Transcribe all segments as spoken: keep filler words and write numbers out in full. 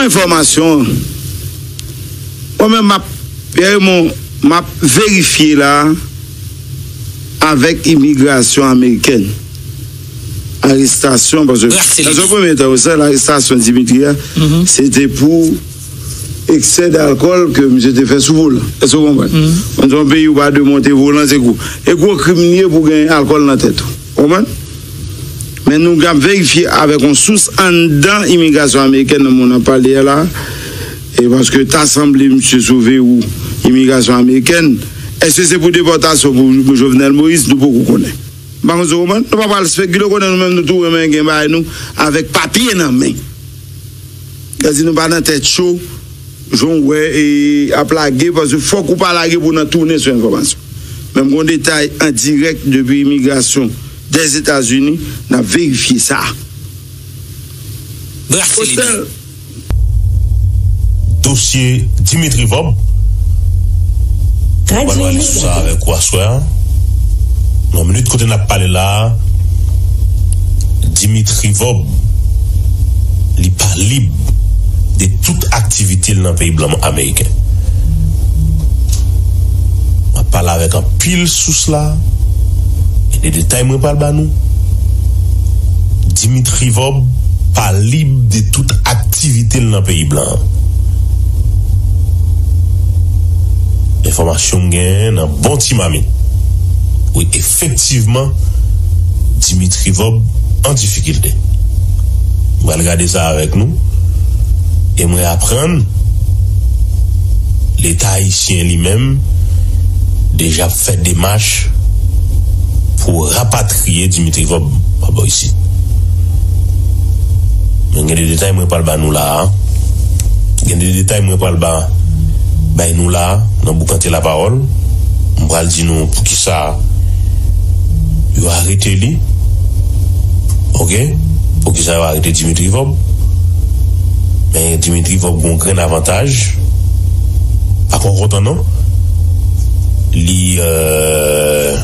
enfòmasyon an. Mwen menm, m ap, Pierre Raymond, m ap verifye la avèk imigrasyon amerikèn. Arestasyon, paske nan yon premye tan, se larestasyon Dimitri a, se te pou eksè dalkòl ke misye te fè sou vo l. Èske w konprann? Mwen di yon peyi ou pa dwe monte volan, se gwo. E gwo krim li ye pou gen alkòl nan tèt ou. Konprann? Men nou ap verifye avèk yon sous anndan imigrasyon amerikèn nan moun ap pale a la. E paske ta sanble misye sou verou imigrasyon amerikèn. Èske se pou depòtasyon pou Jovenel Moïse? Nou poko konnen. M pa konn si w konprann. Nou pa pral espekile, w konnen nou menm nou tou renmen gen bagay nou avèk papye nan men. Sa di nou pa nan tèt cho, jan w wè e ap lage, paske fòk ou pa lage pou w nan tounen sou enfòmasyon. Men m gen yon detay an dirèk depi imigrasyon Dèzetazini, n ap verifye sa. Brasili. Ostel. Dosye Dimitri Vorbe. Mwen pral pale sou sa avèk ou aswè a. Nan minit kote n ap pale la a, Dimitri Vorbe, li pa lib de tout aktivite l nan peyi blan ameriken. M ap pale avèk anpil sous la, e de detay mwen pral ba nou. Dimitri Vorbe pa lib de tout aktivite l nan peyi blan an. Enfòmasyon m genyen nan bon ti mamit. Wi, efektivman, Dimitri Vorbe an difikilte. M pral gade sa avèk nou. E mwen aprann Leta ayisyen li menm deja ap fè demach pou rapatriye Dimitri Vorbe pa bò isit. Men gen de detay mwen pral ba nou la a. Gen de detay mwen pral ba, bay nou la a, nan Boukante Lapawòl. M pral di nou poukisa yo arete li. Oke? Poukisa yo arete Dimitri Vorbe? Men Dimitri Vorbe gen yon grenn avantaj. Pa konn kontan non. Li, euh,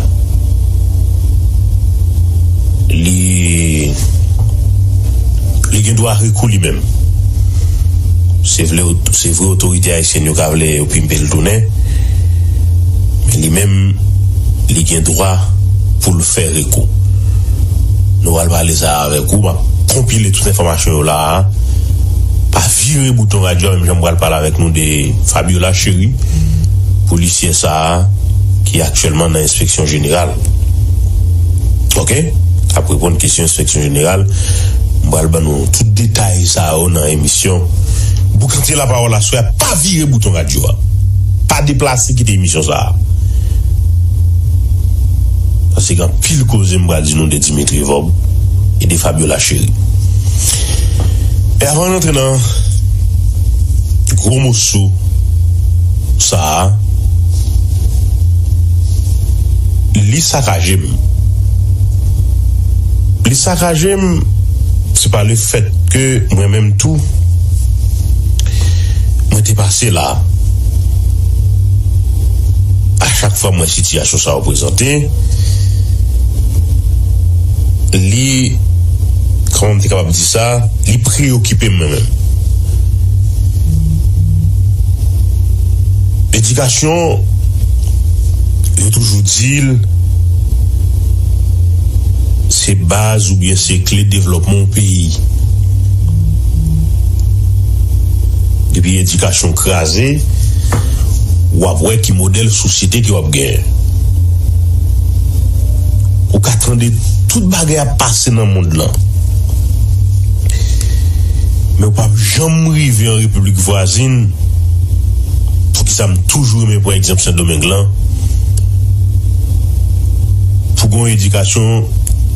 li, li gen dwa rekou li menm. Se vle, se vre otorite ayisyèn yo ka vle yo pimpe l tounen. Men li menm, li gen dwa pou l fè rekou. Nou pral pale sa a avèk ou, m ap konpile tout enfòmasyon yo la a. Pa vire bouton radyo a, menm jan m pral pale avèk nou de Fabiola Chery, polisyè sa a, ki aktyèlman nan enspeksyon jeneral. Oke? K ap reponn kesyon enspeksyon jeneral. M pral ban nou tout detay sa yo nan emisyon Boukante Lapawòl aswè a. Pa vire bouton radyo a. Pa deplase kite emisyon sa a. Paske gen anpil koze m pral di nou de Dimitri Vorbe e de Fabiola Chery. E avan n antre nan gwo moso sa a, li sakaje m. Li sakaje m, se pa lefèt ke mwen menm tou, mwen te pase la. A chak fwa m wè sitiyasyon sa yo prezante, li, kòman m te kapab di sa, li preyokipe m mwen menm. Edikasyon, yo toujou di l, se baz oubyen se kle devlòpman yon peyi. Depi edikasyon kraze, w ap wè ki modèl sosyete ke w ap genyen. Ou ka tande tout bagay ap pase nan mond lan. Men w p ap janm rive an repiblik vwazin. Poukisa m toujou renmen pran egzanp Sendomeng lan? Pou gen yon edikasyon,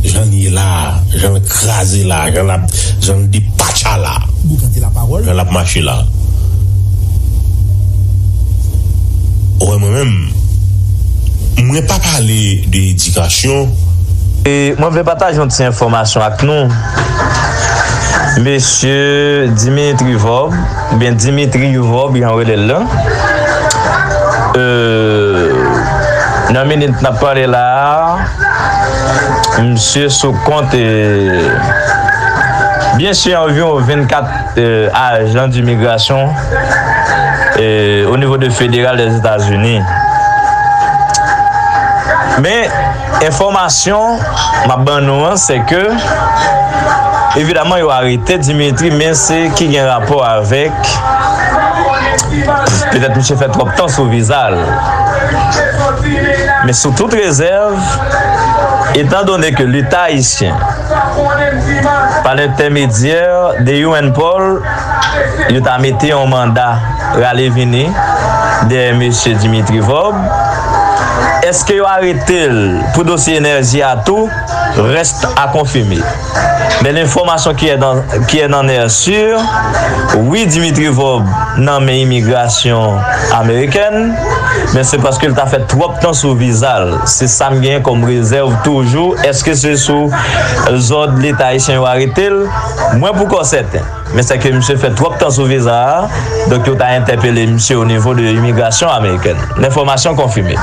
jan l ye la, jan l kraze la, jan l ap, jan l depatcha la, Boukante Lapawòl, jan l ap mache la. Ou wè, mwen menm, mwen pa pale de edikasyon. E mwen vle pataje yon ti enfòmasyon ak nou. Mesye Dimitri Vorbe, oubyen Dimitri Vorbe, jan yo rele l lan. Euh, nan minit n ap pale la a, misye sou kont, eh, Byen si, anviwon vennkat, euh, ajan dimigrasyon, euh, o nivo de federal Dèzetazini. Men, enfòmasyon m ap ban nou an, se ke, evidaman, yo arete Dimitri, men se ki gen rapò avèk, petèt misye fè twòp tan sou viza l. Men sou tout rezèv, etandone ke Leta ayisyen, pa lentèmedyè de U N Paul, yo ta mete yon manda rale vini dèyè mesye Dimitri Vorbe. Èske yo arete l pou dosye enèji a tou? Reste à confirmer. Men lenfòmasyon ki est dans, qui est dans l'air sûr, wi, Dimitri Vorbe nan men imigrasyon amerikèn, men se paske l ta fè twòp tan sou viza l. Se sa m gen kòm rezèv toujou. Èske se sou zòd Leta ayisyen yo arete l? Mwen poko sèten. Men se ke misye fè twòp tan sou viza a, donk yo ta entèpele misye o nivo de imigrasyon amerikèn. Lenfòmasyon konfime.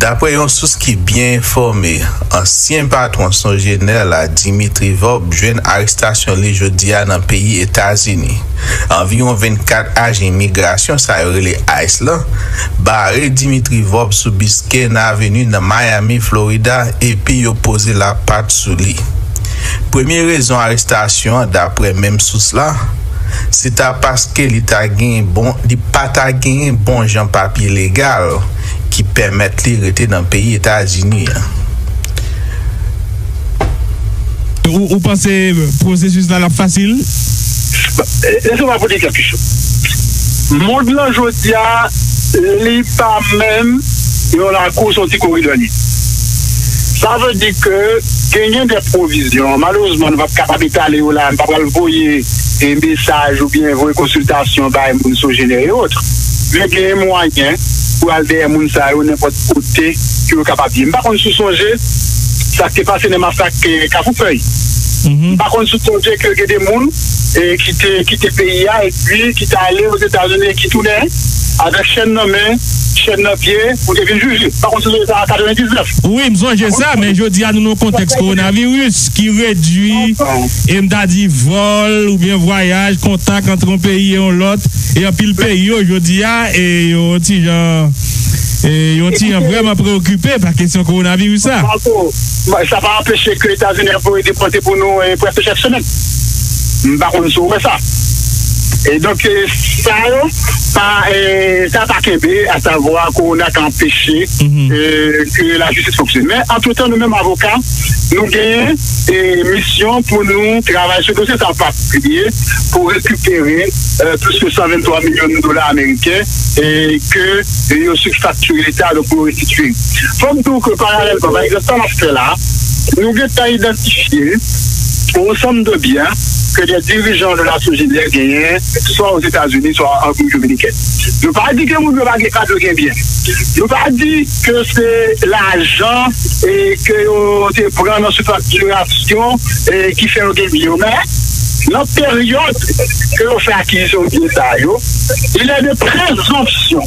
Daprè yon sous ki byen enfòme, ansyen patwon Sogener la, Dimitri Vorbe, jwenn arestasyon li jodi a nan peyi Etazini. Anviwon vennkat ajan imigrasyon, sa yo rele ice lan, bare Dimitri Vorbe sou bis Kane Avenue nan Miami, Florida, epi yo poze lapat sou li. Premye rezon arestasyon an, daprè menm sous la, se ta paske li ta gen bon, li pa ta genyen bon jan papye legal ki pèmèt li rete nan peyi Etazini an. Ou, ou panse pwosesis la, l ap fasil? Lese mwen pote kèk kesyon. Mond lan jodi a, li pa menm yon lakou, se yon ti koridò li ye. Sa vle di ke genyen de pwovizyon. Malerezman, nou p ap kapab etale yo la. M pa pral voye, e, mesaj oubyen voye konsiltasyon bay moun Sogener e otre. Men genyen mwayen pou al dèyè moun sa yo nenpòt kote ke yo kapab ye. M pa konn si w sonje sa k te pase nan masak, e, Kafoufèy. M pa konn si w sonje ke gen de moun, e, ki te kite peyi a epi ki t ale Ozetazini e ki tounen avèk chèn nan men, chèn nan pye, pou te vin jije. M pa konn si w sonje sa an katrevendiznèf. Wi, m sonje sa, men jodi a nou nan yon kontèks kowonaviris ki redui, e m ta di vòl oubyen vwayaj, kontak ant yon peyi e yon lòt, e anpil peyi yo jodi a, e yo yon ti jan, e yo yon ti jan vrèman preokipe pa kesyon kowonaviris la. Sa pa anpeche ke Etazini ap voye depòte pou nou, e, prèske chak semèn. M pa konn si w wè sa. E donk, e, sa yo, pa, e, sa pa kenbe, asavwa kowona ka anpeche, e, ke lajistis fonksyone. Men, antretan, nou menm avoka, nou genyen, e, misyon pou nou travay sou dosye sa an patikilye pou rekipere, e, plis ke san venntwa milyon dola ameriken, e, ke, e, yo sifakture Leta, donk pou yo restitiye. Fò m di w ke paralèlman, pa egzanp, sa n ap fè la, nou gentan idantifye yon ansanm de byen ke de dirijan de la Sogener genyen, swa Ozetazini, swa an Repiblik Dominikèn. Nou pa di ke moun yo pa gen, pa dwe gen byen. Nou pa di ke se lajan, e, ke yo te pran nan sifaktirasyon, e, ki fè yo gen byen yo. Men, nan peryòd ke yo fè akizisyon byen sa yo, il y a de présomptions,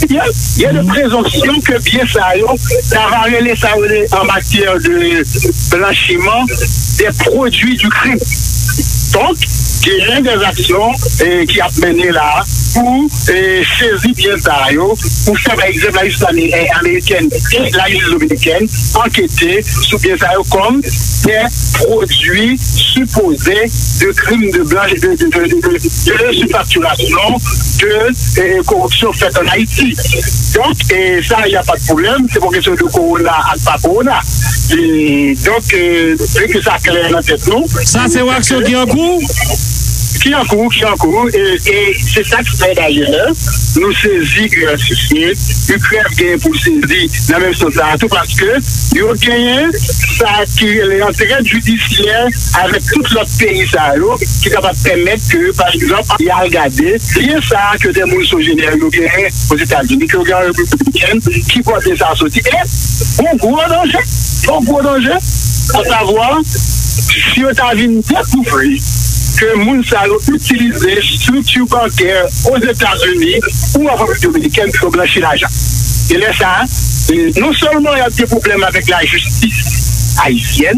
il y a de présomptions que byen sa yo, ta va rele sa yo rele an matyè de blanchiman, des produits du crime. Donk, genyen de aksyon, e, ki ap mennen la pou, e, sezi byen sa yo, pou fè, pa egzanp, lajistis ame-, e, amerikèn e lajistis dominikèn ankete sou byen sa yo kòm des produits supposés de crimes de blanche, de, de, de, de, de, de surfacturation, de, e, corruption faite en Haïti. Donk, e, sa, y a pas de problème, se pa kesyon de kowona ak pa kowona. E, donk, e, vin ke sa klè nan tèt nou. Sa se yon aksyon ki an kou? Ki an kou, ki an kou. E, e se sa k fè dayè, nou sezi U S C C, U C R E F genyen pou l sezi nan menm sans la tou, paske yo genyen sa ki rele antrèd jidisyè avèk tout lòt peyi sa yo, ki kapab pèmèt ke, pa egzanp, y al gade byen sa ke de moun Sogener yo genyen Ozetazini, ke yo genyen an Repiblik Dominikèn, ki bò byen sa soti. E yon gwo danje, yon gwo danje, asavwa, si yo ta vin dekouvri ke moun sa yo itilize estrikti bankè Ozetazini ou an Repiblik Dominikèn pou yo blanchi lajan. E lè sa a, e non sèlman y ap gen pwoblèm avèk lajistis ayisyèn,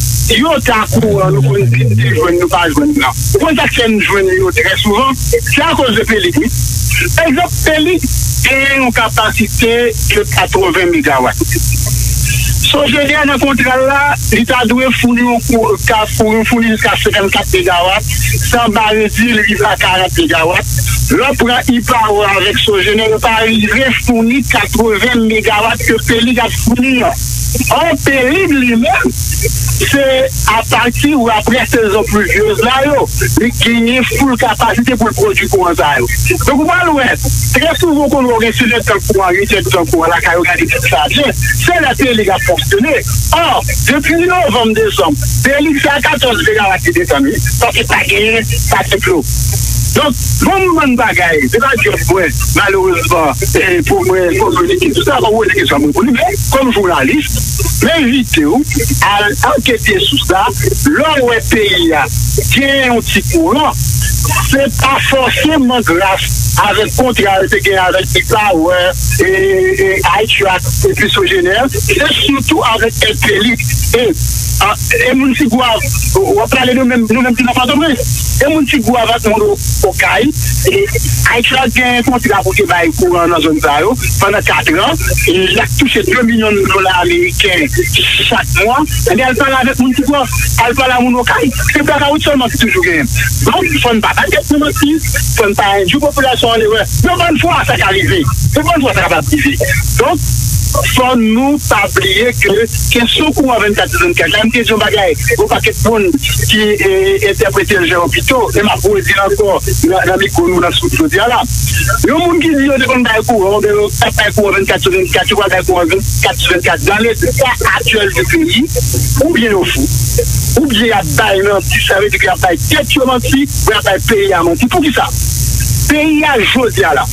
yo ta kouran, nou konn ki te jwenn, nou pa jwenn nan. Ou konn sa k fè n jwenn yo trè souvan? Se akoz de Pelig, wi. Egzanp, Pelig genyen yon kapasite de katreven megawat. Sogener nan kontra l la, li ta dwe founi yon kou, ka founi, founi jiska senkannkat megawat, sa va redui l rive a karant megawat. Lè w pran iPower avèk Sogener, yo pa rive founi katreven megawat ke Pelig ap founi an. Or, Pelig li menm, se apati ou aprè sezon plivyez la yo, li genyen full kapasite pou l pwodui kouran sa yo. Donk, ou pral wè, trè souvan, ou konn wè w gen sis èdtan kouran, uit èdtan kouran lakay ou, gade tèt sa byen. Se lè Pelig ap fonksyone. Or, depi novanm, desanm, Pelig se a katòz megawat li desann, wi, paske pa genyen, pa gen dlo. Donk, bon, m bann bagay, se pa djòb mwen, malerezman, e pou mwen kominike tout sa, kòm ou di kesyon mwen pou li, men kòm jounalis, m envite w al ankete sou sa, lè w wè peyi a gen yon ti kouran, se pa fòseman gras avèk kontra yo te gen avèk Epower, e, e, iTrack, epi Sogener, se sitou avèk èd peyi. E, a, e moun Tigwav, w ap pale nou menm, nou menm ki nan Pòtoprens. E moun Tigwav ak moun Okay, e iTrack gen kontra pou te bay kouran nan zòn sa yo pandan kat an, e y ap touche de milyon dola ameriken chak mwa. Ebyen, al pale avèk moun Tigwav, al pale a moun Okay. Se blakawout sèlman ki toujou genyen. Donk, fò n pa bay tèt nou manti, fò n pa endui popilasyon an erè. Yon bann fwa, sa ka rive. Yon bann fwa, sa kapab rive. Donk, fò nou pa bliye ke kesyon kouran vennkat sou vennkat la, m te di yon bagay, yon pakèt moun ki e, entèprete l jan yo pito, e m ap redi l ankò nan, nan mikwo nou nan sou jodi a la. Yon moun ki di yo te konn bay kouran, oubyen yo t ap bay kouran vennkat sou vennkat, yo pral bay kouran vennkat sou vennkat, dans l'état actuel du pays, oubyen yo fou, oubyen y ap bay manti, sa vle di ke y ap bay tèt yo manti, oubyen y ap bay peyi a manti. Poukisa? Peyi a jodi a la,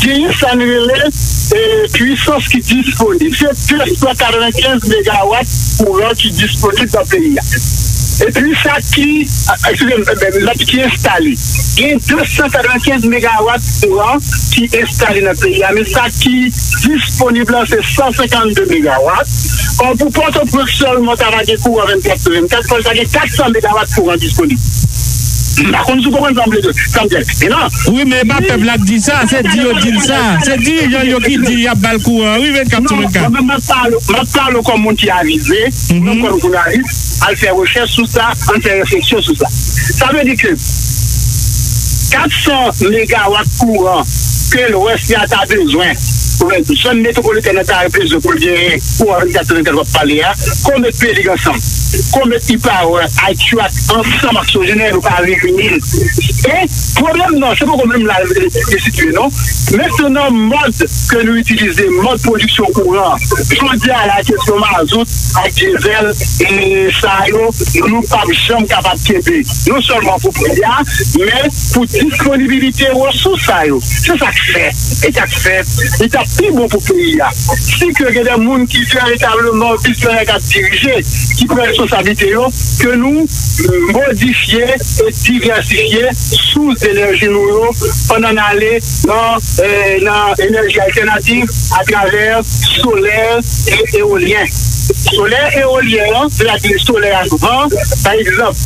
genyen sa n rele, e, pwisans ki disponib. Se de san katrevenkenz megawat kouran ki disponib nan peyi a. Epi sa ki, a, eskize m, e, lòt ki enstale. Gen de san katrevenkenz megawat kouran ki enstale nan peyi a, men sa ki disponib la se san senkannde megawat. Or, pou Pòtoprens sèlman ta va gen kouran vennkat sou vennkat, fò l ta gen kat san megawat kouran disponib. M pa konn si w konprann sa m vle di, sa m di. E non. Wi, men e pa pèp la k di sa, se di yo di l sa. Se dirijan yo ki di y ap ba l kouran, wi, vennkat sou vennkat. Non, mwen, mwen, m ap pale, m ap pale kòm moun ki avize, non kòm jounalis, al fè rechèch sou sa, al fè refleksyon sou sa. Sa vle di ke kat san megawat kouran ke Lwès la ta bezwen, zòn metwopolitèn nan ta bezwen pou l genyen kouran vennkat sou vennkat w ap pale a, Comet Pelig ansanm, Comet Epower, iTrack ansanm ak Sogener yo pa reyini l. E pwoblèm nan, se poko menm la li sitiye non. Mentnan, mòd ke nou itilize, mòd pwodiksyon kouran, jodi a la, kesyon mazout ak dyezèl, e sa yo, nou p ap janm kapab kenbe. Non sèlman pou pri a, men pou disponibilite resous sa yo. Se sa k fè, e sa k fè, li t ap pi bon pou peyi a. Si ke gen de moun ki veritableman vizyoner k ap dirije, ki pran responsablite yo, ke nou modifye e divèsifye sous enèji nou yo pandan n ale nan, e, nan enèji altènativ atravè solè e eolyen. Solè e eolyen an, sètadi solè ak van, pa egzanp,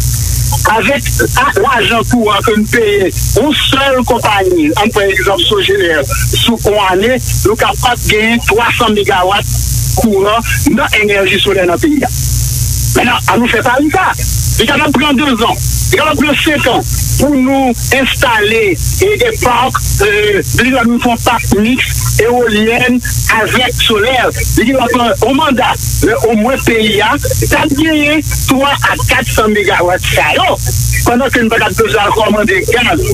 avèk a, lajan kouran ke n peye yon sèl konpayi, ann pran egzanp Sogener, sou yon ane, nou kapab genyen twa san megawat kouran nan enèji solè nan peyi a. Mentnan, ann nou fè pari sa. Li kapab pran de zan, li kapab pran senk an pou nou enstale e, e pak, e, li kapab nou fè yon pak miks eolyèn avèk solè. Li kapab pran yon manda, men omwen peyi a t ap genyen twa a kat san megawat sa yo, pandan ke n pa t ap bezwen al kòmande gaz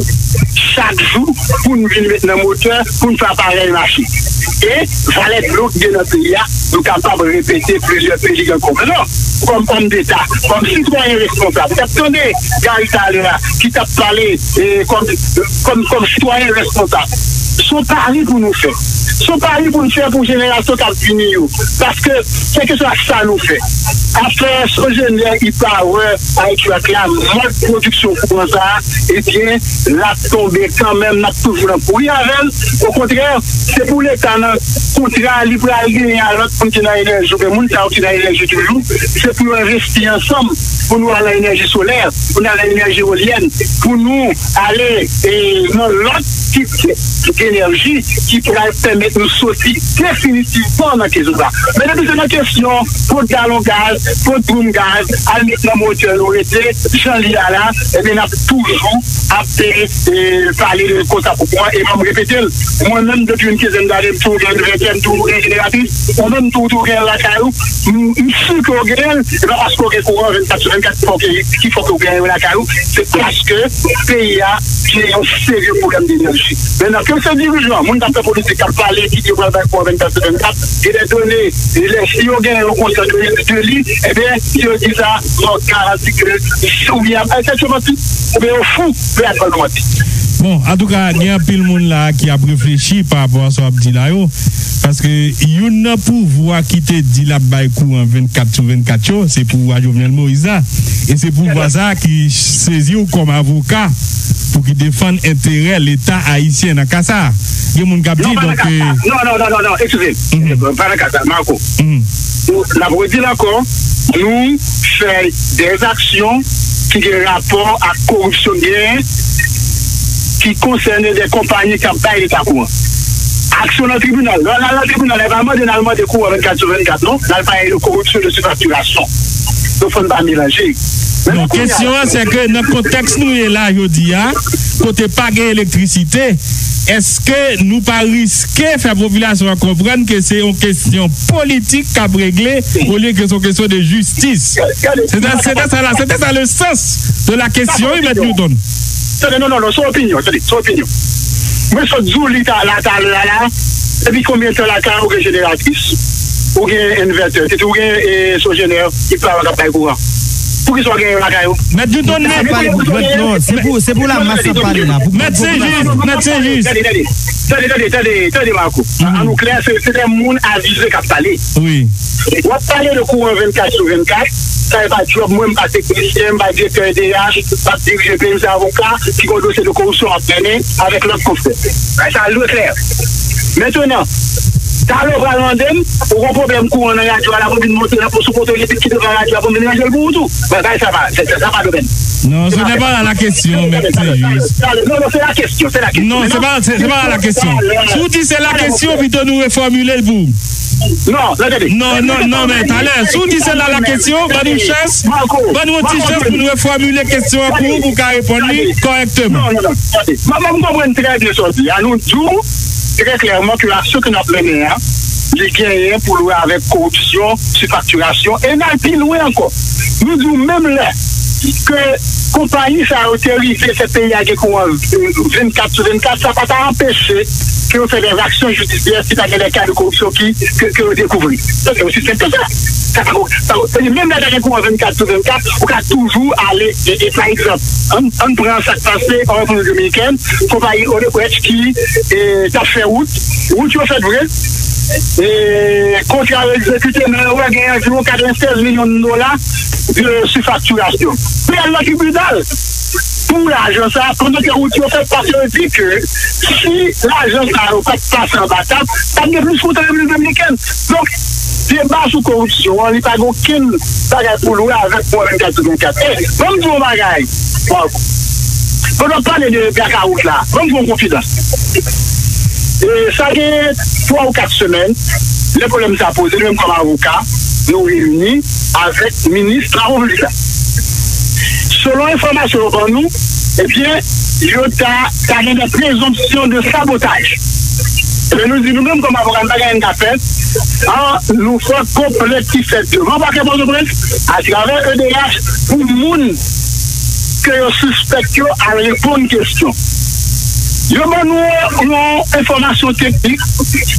chak jou pou n vin met nan motè, pou n fè aparèy mache. E valè dlo ki gen nan peyi a, nou kapab repete plizyè peyi ankò. Mentnan, kòm òm deta, kòm sitwayen responsab, m t ap tande Gary talè a ki t ap pale, e, kòm, kòm, kòm sitwayen responsab. Se yon pari pou nou fè. Se yon pari pou n fè pou jenerasyon k ap vini yo. Paske, kèlkeswa sa nou fè, afè Sogener, Epower, iTrack la, mòd pwodiksyon kouran sa a, ebyen, l ap tonbe kanmenm, n ap toujou nan kouri avè l. Okontrè, se pou Leta nan kontra li pral genyen a lòt moun ki nan enèji, oubyen moun sa yo ki nan enèji toujou, se pou yo envesti ansanm, pou nou al nan enèji solè, pou nou al nan enèji eolyèn, pou nou ale, e, nan lòt tip d'enèji ki pral pèmèt nou soti definitivman nan kesyon sa. Men depi se nan kesyon pot galon gaz, pot dwoum gaz, al met nan motè nou rete, jan li a la, ebyen n ap toujou ap, e, e, pale de konsa pou mwen, e ban m repete l. Mwen menm, depi yon kenzèn dane, m toujou gen envètè, m toujou gen jeneratris, ou menm tou, ou toujou gen lakay ou, m, m si ke w genyen l, e pa paske w gen kouran vennkat sou vennkat ki fè w gen, ki fè w genyen lakay ou, se paske peyi a gen yon serye pwoblèm d'enerji. Mentnan, ke se dirijan, moun k ap fè politik, k ap pale, ki di yo pral bay kouran vennkat sou vennkat, gen de done, e lè, si yo genyen yon konsèy de, de li, ebyen, si yo di sa, bon, garanti ke, oubyen y ap bay tèt yo manti, oubyen yo fou, oubyen y ap bay nou manti. Bon, antouka, gen anpil moun la ki ap reflechi pa rapò a sa w ap di la yo, paske youn nan pouvwa ki te di l ap bay kouran vennkat sou vennkat yo, se pouvwa Jovenel Moïse la. E se pouvwa sa a ki sezi w kòm avoka pou ki defann enterè Leta ayisyen nan ka sa a. Gen moun k ap di, donk, non, non, non, non, non, eskize m. Pa nan ka sa, Marco. N ap redi l ankò, nou fè de aksyon ki gen rapò ak koripsyon genyen, ki konsène de konpayi k ap bay Leta kouran. Aksyon nan tribinal, lè n al nan tribinal, e pa mande n al mande kouran vennkat sou vennkat, non, n al pale de koripsyon, de sifaktirasyon. Donk, fò n pa melanje. Non, kesyon an, se ke nan kontèks nou ye la jodi a, kote pa gen elektrisite, èske nou pa riske fè popilasyon an konprann ke se yon kesyon politik k ap regle, olye ke se yon kesyon de jistis? Se te, se te sa la, se te sa le sens de la kesyon, wi, Mèt Newton. Tande, non, non, non, se opinyon, tande, se opinyon. Mwen sot di w li ta, la, talè a la, depi konbyen tan lakay ou gen jeneratris, ou gen envètè, epi ou gen, e, sojenè, ki pa ka bay kouran? Poukisa w gen lakay ou? Mèt Newton, men, non, se pou, se pou la mas ap pale la. Mèt Senjis, Mèt Senjis. Tande, tande, tande, tande, tande, Marco. An nou klè, se, se de moun avize k ap pale. Wi. W ap pale de kouran vennkat sou vennkat, sa e pa djòb mwen, m pa teknisyen, m pa direktè E D H, m ap dirije peyi, m se avoka ki gen yon dosye de koripsyon m ap mennen avèk lòt konfrè. Bagay sa lwe klè. Mentenan, talè w pral mande m, ou gen pwoblèm kouran nan radyo a la, pou m vin monte nan, sou poto elektrik ki devan radyo a, pou m vin ranje l pou ou tou. Bagay sa pa, sa, sa pa domèn. Non, ce n'est pas là la question, Mèt Senjis. Non, non, se la kesyon, se la kesyon. Non, se pa, se, se pa la kesyon. Si w di se la kesyon, pito nou refòmile l pou ou. Non, non, tande. Non, non, non, men talè, si w di se la la kesyon, ban nou chans, ban nou yon ti chans pou nou refòmile kesyon an pou ou, pou w ka reponn li kòrèkteman. Non, non, non, tande. Mwen, mwen, m konprann trè byen sa w di a. Nou di w trè klèman ke aksyon ke n ap mennen an, li genyen pou l wè avèk koripsyon, sifaktirasyon, e n al pi lwen ankò. Nou di w menm lè ke konpayi sa yo te rive fè peyi a gen kouran vennkat sou vennkat, sa pa ta anpeche ke yo fè dè aksyon jidisyè si ta gen dè ka de koripsyon ki, ke, ke yo dekouvri. Donk, se osi senp ke sa. Sa pa ko-, sa, se menm lè ta gen kouran vennkat sou vennkat, ou ka toujou ale, e, e, pa egzanp, ann, ann pran sa k pase an Repiblik Dominikèn, konpayi Odebrecht ki, e, t ap fè wout, wout yo fèt vre, e, kontra yo egzekite, men yo wè gen anviwon katrevennsèz milyon dola de sifaktirasyon. Peyè l nan tribinal pou lajan sa, pandan ke wout yo fèt, paske yo di ke si lajan sa yo pa t pase anba tab, t ap gen plis wout an Repiblik Dominikèn. Donk, deba sou koripsyon an, li pa gen okenn bagay pou l wè avèk kouran vennkat sou vennkat. E, ban m di w yon bagay, Marco. Pandan w ap pale de blakawout la, ban m fè yon konfidans. E, sa gen twa ou kat semèn, lè pwoblèm sa poze, nou menm kòm avoka, nou reyini avèk minis travo piblik la. Selon enfòmasyon yo ban nou, ebyen, yo ta, ta gen de prezonpsyon de sabotaj. Men nou di nou menm kòm avoka, nou pa gen anyen n ka fè. An, nou fè konplent ki fèt devan pakè Pòtoprens, atravè E D H, pou moun ke yo sispèk yo al reponn kesyon. Yo ban nou yon enfòmasyon teknik,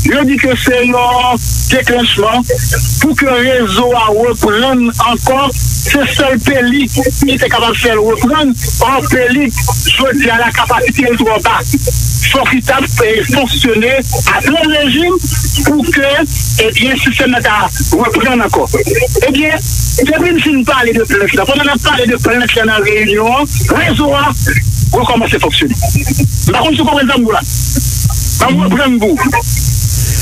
yo di ke se yon deklanchman pou ke rezo a reprann ankò, se sèl Pelig ki te kapab fè l reprann. Ò, Pelig, jodi a la, kapasite l twò ba. Fòk li t ap, e, fonksyone a plen rejim pou ke, ebyen, sistèm nan ta reprann ankò. Ebyen, depi n fin pale de plent la, pandan n ap pale de plent la nan reyinyon an, rezo a rekòmanse fonksyone. M pa konn si w konprann sa m di w la. Ban m reprann pou w.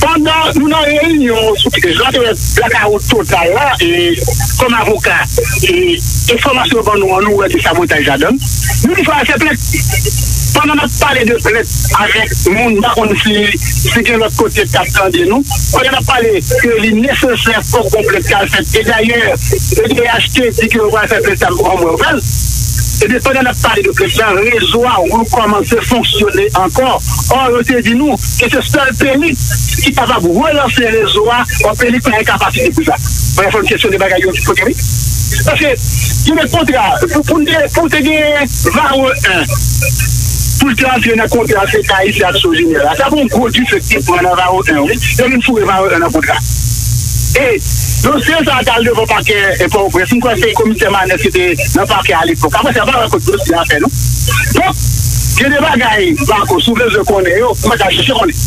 Pandan nou nan reyinyon sou jan te wè blakawout total la, e kòm avoka, e enfòmasyon yo ban nou an, nou wè ke sabotaj ladan l. Nou di fò al fè plent. Pandan n ap pale de plent avèk moun, m pa konn si, si gen lòt kote k ap tande nou. Pandan n ap pale ke li nesesè fòk gon plent k al fèt. E dayè, E D H te di ke yo pral fè plent sa, m pa wè yo fè l. Ebyen, pandan n ap pale de plent la, rezo a rekòmanse fonksyone ankò. Ò, yo te di nou ke se sèl Pelig ki kapab relanse rezo a, ò, Pelig pa gen kapasite pou sa. Mwen fò n kesyone bagay yo kote wi. Paske, gen de kontra, pou, pou n te, pou te gen Varo en, pou l te antre nan kontra ant Leta ayisyen ak Sogener la, sa pou yon gwo dife ki te pran nan Varo en, wi. Yo vin foure Varo en nan kontra. E dosye sa a t al devan pakè e Pòtoprens. M kwè se komisè Manès ki te nan pakè a lepòk. Apre sa, m pa wè kot dosye a fè, non. Donk, gen de bagay, Marco, si w bezwen konnen yo, ou pa ta chèche konnen.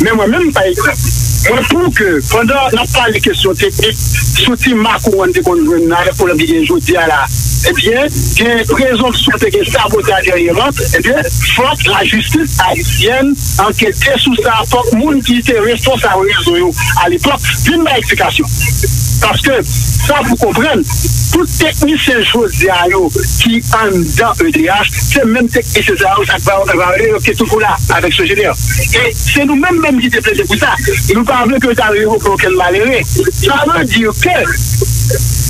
Men mwen menm, pa egzanp, Mwen pou ke, pandan n ap pale kesyon teknik, sou ti makouwòn te konn jwenn nan avèk pwoblèm ki gen jodi a la, ebyen, gen prezonpsyon te gen sabotaj dèyè vant, ebyen, fòk lajistis ayisyèn ankete sou sa, fòk moun ki te responsab rezo yo alepòk vin bay eksplikasyon. Paske, sa pou konprann, tout teknisyen jodi a yo ki anndan E D H, se menm teknisyen sa yo, sa k va, va rele yo ki toujou la avèk Sogener. E se nou menm menm ki te plede pou sa. Nou pa vle ke yo ta revoke okenn malere. Sa vle di ke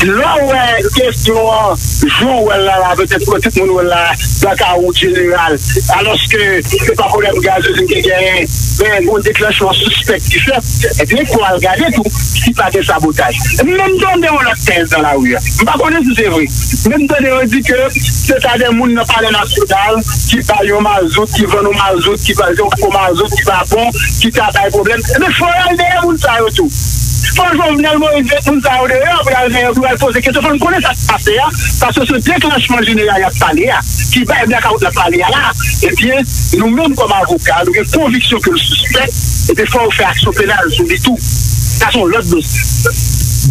lè w wè kesyon an, jan w wè l la, la, petèt ke tout moun wè l la, blakawout jeneral, alòske se pa pwoblèm gaz yo te genyen, men gon deklanchman sispèk ki fèt, ebyen, fò al gade tou si pa gen sabotaj. Menm tande yon lòt tèz nan lari a. M pa konnen si se vre. Menm tande yo di ke se ta de moun nan Palè Nasyonal ki bay yon mazout, ki vann yon mazout, ki bay yon fo mazout, ki pa bon, ki ta bay pwoblèm. Ebyen, fò y al dèyè moun sa yo tou. Fò Jovenel Moïse met moun sa yo deyò pou y al, pou y al poze kesyon. Fò n konnen sa k pase a, paske se deklanchman jeneral y ap pale a, ki bay blakawout l ap pale a la, ebyen, nou menm kòm avoka, nou gen konviksyon ke l sispèk, ebyen, fò yo fè aksyon penal sou li tou. Sa se yon lòt dosye.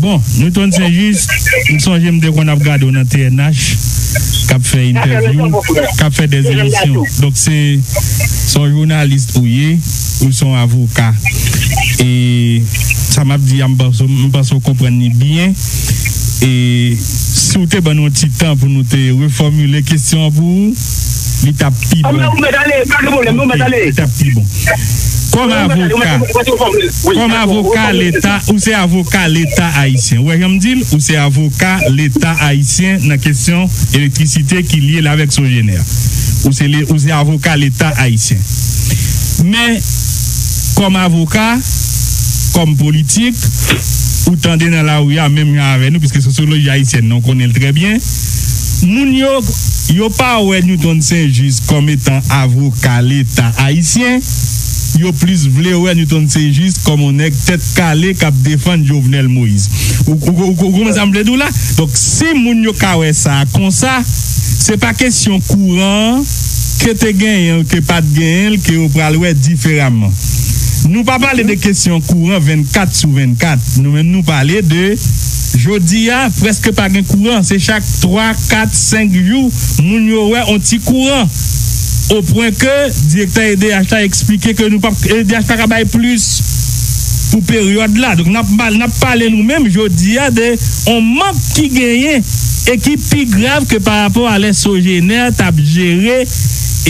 Bon, Newton Saint-Just, m sonje m te konn ap gade w nan T N H, k ap fè entèvyou, k ap fè dè emisyon. Donk, se, se yon jounalis ou ye, ou se yon avoka. E sa m ap di a, m panse, m panse w konprann li byen. E si w te ban nou yon ti tan pou nou te refòmile kesyon an pou ou, li t ap pi bon. Li t ap pi bon. Kòm avoka, kòm avoka Leta, ou se avoka Leta ayisyen. Ou wè jan m di l, ou se avoka Leta ayisyen nan kesyon elektrisite ki lye l avèk Sogener. Ou se, ou se avoka Leta ayisyen. Men, kòm avoka, kòm politik, ou tande nan lari a menm jan avè nou, piske sosyoloji ayisyèn nan, ou konnen l trè byen. Moun yo, yo pa wè Newton Saint-Just kòm etan avoka Leta ayisyen. Yo plis vle wè Newton Saint-Just kòm yon nèg tèt kale k ap defann Jovenel Moïse. Ou, ou, ou, ou konprann sa m vle di w la? Donk, si moun yo ka wè sa konsa, se pa kesyon kouran an, ke te genyen l, ke pa t genyen l, ke yo pral wè diferaman. Nou pa pale de kesyon kouran vennkat sou vennkat. Nou menm, nou pale de jodi a, prèske pa gen kouran. Se chak twa, kat, senk jou, moun yo wè on ti kouran. O pwen ke direktè E D H la eksplike ke nou p ap, E D H pa ka bay plis pou peryòd la. Donk, n ap, n ap pale nou menm jodi a de on mank ki genyen e ki pi grav ke pa rapò a lè Sogener t ap jere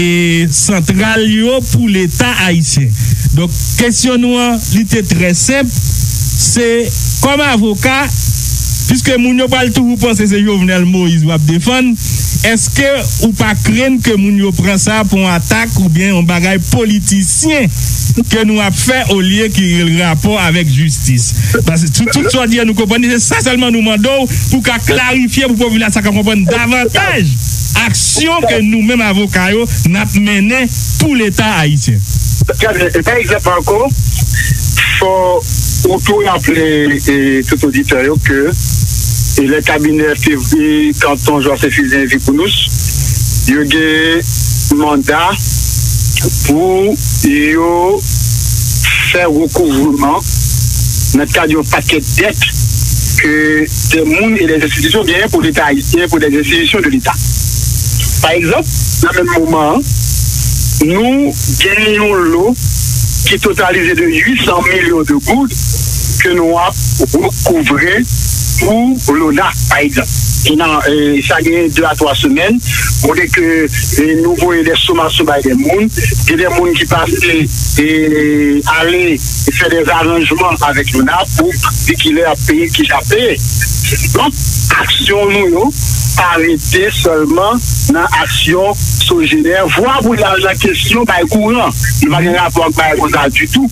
e santral yo pou Leta ayisyen. Donk, kesyon nou an, li te trè senp, se kòm avoka, piske moun yo pral toujou panse se Jovenel Moïse w ap defann, èske ou pa krenn ke moun yo pran sa pou yon atak oubyen yon bagay politisyen ke nou ap fè olye ki gen rapò avèk jistis? Paske tout, tout sa w di a nou konprann, se sa sèlman nou mande w pou w ka klarifye pou popilasyon ka konprann davantaj aksyon ke nou menm avoka yo n ap mennen pou Leta ayisyen. Trè byen. E pa egzanp ankò, fò ou tou raple e, tout oditè yo ke e lè kabinè Fevri Kanton Joseph Usain Vicounous, yo gen manda pou yo fè rekouvreman nan kad yon pakèt dèt ke de moun e de enstitisyon genyen pou Leta ayisyen, pou de enstitisyon de Leta. Pa egzanp, nan menm moman an, nou gen yon lo ki totalize de uit san milyon de goud ke nou ap rekouvre pou lona, pa egzanp. E nan, e, sa gen de a twa semèn, kote ke, e, nou voye de somasyon bay de moun, gen de moun ki pase, e, ale fè de aranjman avèk lona pou di kilè y ap peye, kijan y ap peye. Donk, aksyon nou yo pa rete sèlman nan aksyon Sogener, vwa pou y al nan kesyon bay kouran. Li pa gen rapò ak bagay konsa ditou.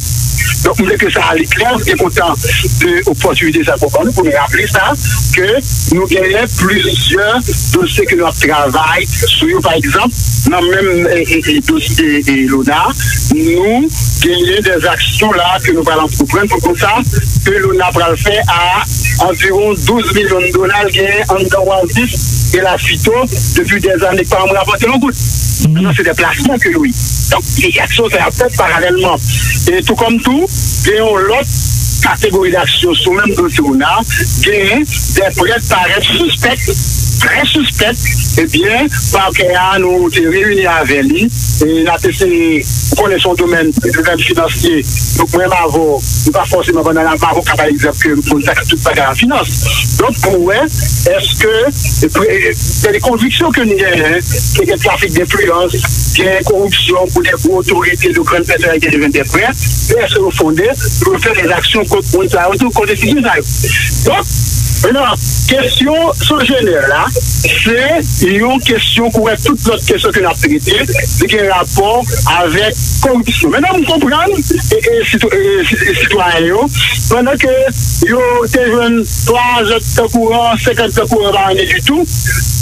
Donk, m vle ke sa li klè, m te kontan de opòtinite sa pou nou, pou nou raple sa, ke nou genyen plizyè dosye ke nou ap travay sou yo. Pa egzanp, nan menm e, e, e, dosye e, Lona, nou genyen de aksyon la ke nou pral antreprann pou konn sa ke Lona pral fè a anviwon douz milyon dola l genyen anndan Oasis e Lafito depi dèzane k pa janm rapòte yon goud. Sa se de plasman ke yo ye. Donk, e aksyon sa yo ap fèt paralèlman. E tou kòm tou, gen yon lòt kategori daksyon sou menm dosye Lona, gen de prèt parèt sispèk, trè sispèk, ebyen, pakè a, nou te reyini avè li, e n ap eseye konnen se yon domèn, domèn finansye. Donk, mwen menm avè w, nou pa fòseman, pandan n ap avoka, pa egzanp, ke m konn sa k tout bagay an finans. Donk, pou wè, èske, e, e, gen de konviksyon ke n genyen, ke gen trafik denfliyans, gen koripsyon pou de gwo otorite, de grann pèsonèl ki te jwenn de prè, èske yo fonde pou yo fè de aksyon kont moun sa yo tou, kont enstitisyon sa yo? Donk, mentnan, kesyon Sogener la, se yon kesyon kouwè tout lòt kesyon ke n ap trete, li gen rapò avèk koripsyon. Mentnan, m konprann, e, e, sitwa-, e, si-, e, sitwayen yo, pandan ke yo te jwenn twa èdtan kouran, senk èdtan kouran pa anyen ditou,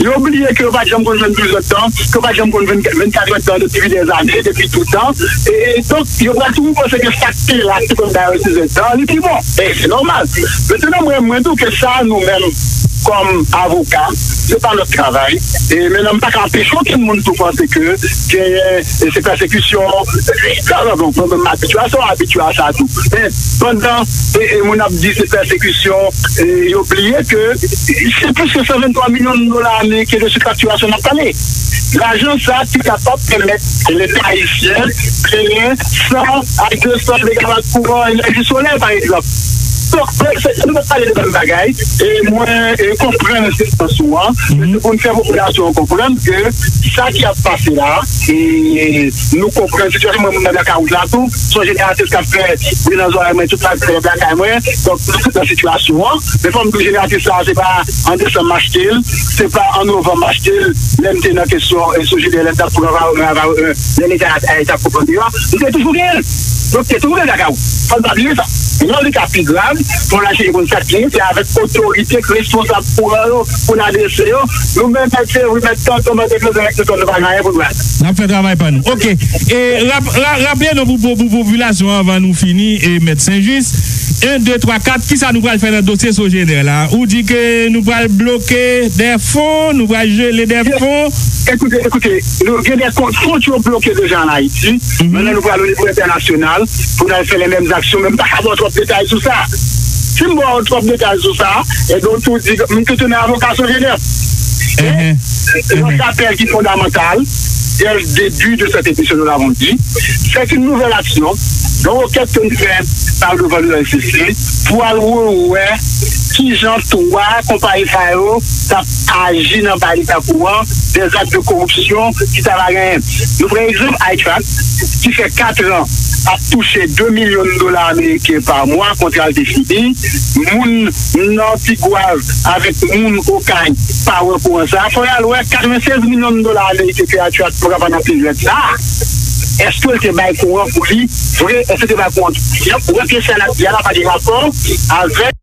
yo bliye ke yo pa t janm konn jwenn douz èdtan, ke yo pa t janm konn vennkat èdtan depi dèzane, depi toutan. E, e donk, yo pral toujou panse ke sa k te la, ki te konn ba yo douz èdtan, li pi bon. E se nòmal. Mentnan, mwen, mwen di w ke sa, nou menm, kòm avoka, se pa lòt travay. E mentnan, m pa ka anpeche okenn moun tou panse ke genyen, e se pèsekisyon, e, bon, bon, bon, m abitye a sa, w abitye a sa tou. Men, pandan, e, e moun ap di se pèsekisyon, e yo bliye ke se plis ke san venntwa milyon dola ameriken de sifaktirasyon n ap pale. Lajan sa ki kapab pèmèt Leta ayisyen genyen san a de san megawatt kouran enèji solèy, pa egzanp. Donk, se, se, nou pale de menm bagay, e mwen, e, konprann sitiyasyon an, men se pou n fè popilasyon an konprann ke sa ki ap pase la, e nou konprann sitiyasyon, mwen, mwen nan blakawout la tou, se yon jeneratris k ap fè bri nan zòrèy mwen, tout la, lakay mwen, donk, nou tout nan sitiyasyon an, men fò m di w, jeneratris sa, se pa an desanm m achte l, se pa an novanm m achte l, lè m te nan kesyon, e, Sogener, lè m t ap pran, lè Leta, e, t ap pran yo, nou te toujou genyen l. Donk, te toujou gen blakawout. Fò n pa bliye sa. Lè li ka pi grav, fò n al chèche konn sa k genyen, se avèk otorite k responsab kouran yo pou n adrese yo. Nou menm, mèt Fevri, mèt Tonton, mèt Eklezya, mèt Tonton, nou pa gen anyen pou n pale. N ap fè travay pa nou. Oke. E rap-, ra-, raple nou pou, pou, pou popilasyon an, anvan nou fini, e mèt Senjis, en, de, twa, kat, kisa nou pral fè nan dosye Sogener la? Ou di ke nou pral bloke de fon, nou pral jele de fon. Ekoute, ekoute, nou gen de kont, kont yo bloke deja an Ayiti. Mentnan, nou pral o nivo entènasyonal pou n al fè lè menm aksyon, men m pa ka ba w twòp detay sou sa. Si m ba w twòp detay sou sa, ebyen, ou tou di, m tou tounen avoka Sogener. Yon rapèl ki fondamantal, dès le début de cette émission, nous l'avons dit, c'est une nouvelle action, yon rekèt ke n fè pa devan le O L C C, pou al wè kijan twa konpayi sa yo t ap aji nan bay leta kouran, des actes de corruption ki ta va genyen. Nou pran egzanp iTrack, ki fè kat an ap touche de milyon dola ameriken pa mwa, kontra l te fini. Moun nan Tigwav avèk moun Okay pa wè kouran sa a. Fò y al wè katrevennsèz milyon dola ameriken ke iTrack pran pandan peryòd sa a. Èske l te bay kouran pou li vre? Èske l te bay kouran? Y ap wè pyès sa la, y a la pa de rapò avèk